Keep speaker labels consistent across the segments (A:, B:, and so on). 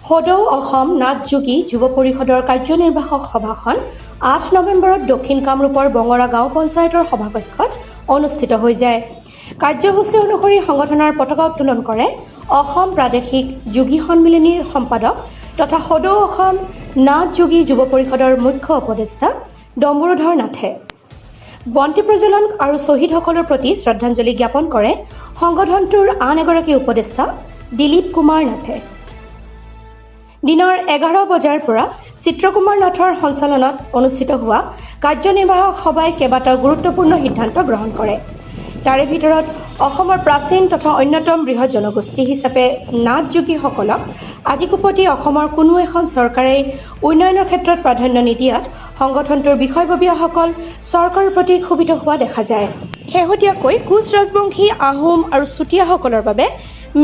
A: সদৌ অসম নাথ যোগী যুৱ পৰিষদৰ কাৰ্যনিৰ্বাহক সভাখন 8 নৱেম্বৰত দক্ষিণ কামৰূপৰ বঙৰা গাঁও পঞ্চায়তৰ সভাকক্ষত অনুষ্ঠিত হৈ যায়। কাৰ্যসূচী অনুসৰি সংগঠনৰ পতাকা উত্তোলন কৰে অসম প্ৰাদেশিক যোগী সন্মিলনীৰ সম্পাদক তথা সদৌ অসম নাথ যোগী যুৱ পৰিষদৰ মুখ্য উপদেষ্টা ডম্বৰুধৰ নাথে। বন্তি প্ৰজ্বলন আৰু শ্বহীদসকলৰ প্ৰতি শ্ৰদ্ধাঞ্জলি জ্ঞাপন কৰে সংগঠনটোৰ আন এগৰাকী উপদেষ্টা দিলীপ কুমাৰ নাথে। দিনৰ 11 বজাৰ পৰা চিত্ৰকুমাৰ নাথৰ সঞ্চালনাত অনুষ্ঠিত হোৱা কাৰ্যনিৰ্বাহক সভাই কেইবাটাও গুৰুত্বপূৰ্ণ সিদ্ধান্ত গ্ৰহণ কৰে। তাৰে ভিতৰত অসমৰ প্ৰাচীন তথা অন্যতম বৃহৎ জনগোষ্ঠী হিচাপে নাথ যোগীসকলক আজিকোপতি অসমৰ কোনো এখন চৰকাৰেই উন্নয়নৰ ক্ষেত্ৰত প্ৰাধান্য নিদিয়াত সংগঠনটোৰ বিষয়ববীয়াসকল চৰকাৰৰ প্ৰতি ক্ষোভিত হোৱা দেখা যায়। শেহতীয়াকৈ কোচ ৰাজবংশী, আহোম আৰু চুতীয়াসকলৰ বাবে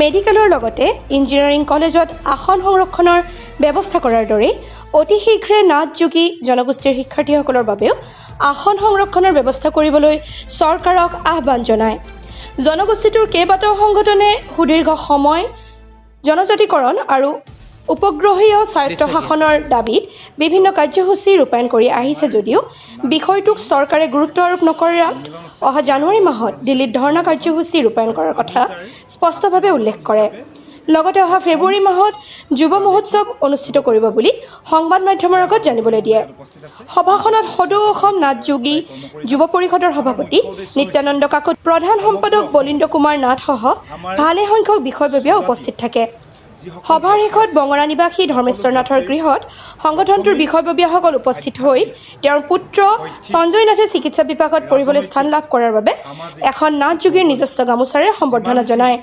A: মেডিকেলৰ লগতে ইঞ্জিনিয়াৰিং কলেজত আসন সংৰক্ষণৰ ব্যৱস্থা কৰাৰ দৰেই অতি শীঘ্ৰে নাথ যোগী জনগোষ্ঠীৰ শিক্ষাৰ্থীসকলৰ বাবেও আসন সংৰক্ষণৰ ব্যৱস্থা কৰিবলৈ চৰকাৰক আহ্বান জনায়। জনগোষ্ঠীটোৰ কেইবাটাও সংগঠনে সুদীৰ্ঘ সময় জনজাতিকৰণ আৰু উপগ্ৰহীয় স্বায়ত্তশাসনৰ দাবীত বিভিন্ন কাৰ্যসূচী ৰূপায়ণ কৰি আহিছে যদিও বিষয়টোক চৰকাৰে গুৰুত্ব আৰোপ নকৰাত অহা জানুৱাৰী মাহত দিল্লীত ধৰ্ণা কাৰ্যসূচী ৰূপায়ণ কৰাৰ কথা স্পষ্টভাৱে উল্লেখ কৰে। লগতে অহা ফেব্ৰুৱাৰী মাহত যুৱ মহোৎসৱ অনুষ্ঠিত কৰিব বুলি সংবাদ মাধ্যমৰ আগত জানিবলৈ দিয়ে। সভাখনত সদৌ অসম নাথ যোগী যুৱ পৰিষদৰ সভাপতি নিত্যানন্দ কাকতি, প্ৰধান সম্পাদক বলীন্দ্ৰ কুমাৰ নাথসহ ভালেসংখ্যক বিষয়ববীয়া উপস্থিত থাকে। সভাৰ শেষত বঙৰা নিবাসী ধৰ্মেশ্বৰ নাথৰ গৃহত সংগঠনটোৰ বিষয়ববীয়াসকল উপস্থিত হৈ তেওঁৰ পুত্ৰ সঞ্জয় নাথে চিকিৎসা বিভাগত পঢ়িবলৈ স্থান লাভ কৰাৰ বাবে এখন নাথ যোগীৰ নিজস্ব গামোচাৰে সম্বৰ্ধনা জনায়।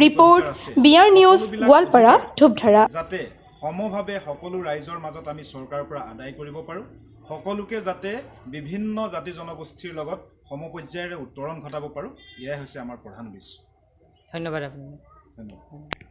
A: Report, B R news, Goalpara, Dhupdhara.
B: যাতে সমভাৱে সকলো ৰাইজৰ মাজত আমি চৰকাৰৰ পৰা আদায় কৰিব পাৰোঁ, সকলোকে যাতে বিভিন্ন জাতি জনগোষ্ঠীৰ লগত সমপৰ্যায়েৰে উত্তৰণ ঘটাব পাৰোঁ, এয়াই হৈছে আমাৰ প্ৰধান উদ্দেশ্য।
C: ধন্যবাদ আপোনাক।
B: ধন্যবাদ।